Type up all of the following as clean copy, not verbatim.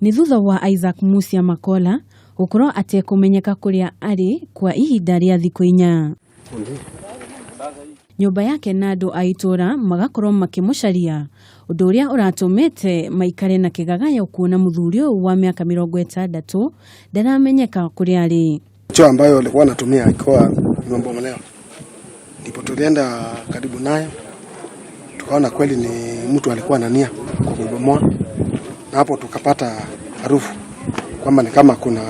Nĩ thutha wa Isaac Musia Makola gũkorwo atekũmenyeka kũrĩa arĩ kwa ihinda rĩa thikũ inya. Nyũmba yake na andũ a itũũra magakorwo makĩmũcaria, ũndũ ũrĩa ũratũmĩte maikare na kĩgagayo kuona mũthuri ũyũ wa mĩaka 60 ndaramenyeka kũrĩa arĩ. Choo ambayo alikuwa anatumia ikiwa imebomolewa, ndipo tulienda karibu nayo tukaona kweli ni mtu alikuwa na nia kwa kuibomoa, na hapo tukapata harufu kwamba ni kama kuna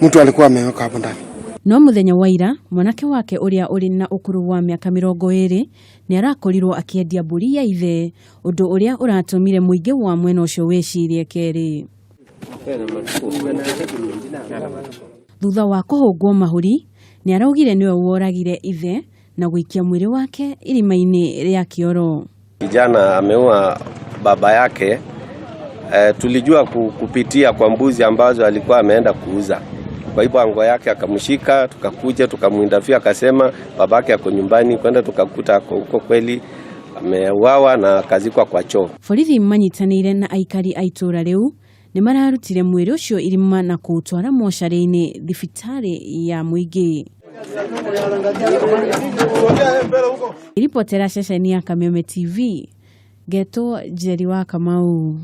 mtu alikuwa ameweka hapo ndani. No mũthenya wa ira mwanake wake ũrĩa ũrĩ na ũkũrũ wa mĩaka 20 nĩ arakorirwo akĩendia mbũri ya ithe, ũndũ ũrĩa ũratũmire mũingĩ wa mwena ũcio wĩcirie kerĩ. Thutha wa kũhũngwo mahũri, nĩ araugire nĩwe woragire ithe na gũikia mwĩrĩ wake irima-inĩ rĩa kĩoro. Kijana ameua baba yake. Tulijua kupitia kwa mbuzi ambazo alikuwa ameenda kuuza. Kwa hivyo ango yake akamshika, tukakuja tukamuinterview, akasema babake ako nyumbani, kwenda tukakuta ako huko kweli ameuawa na akazikwa kwa choo. Borithi manyitanĩire na aikari a itũũra rĩu nĩ mararutire mwĩrĩ ũcio irima na kũũtwara mocarĩ-inĩ thibitarĩ ya mũingĩ. Ribotera ceceni ya Kameme TV, ngetwo Njeri wa Kamau.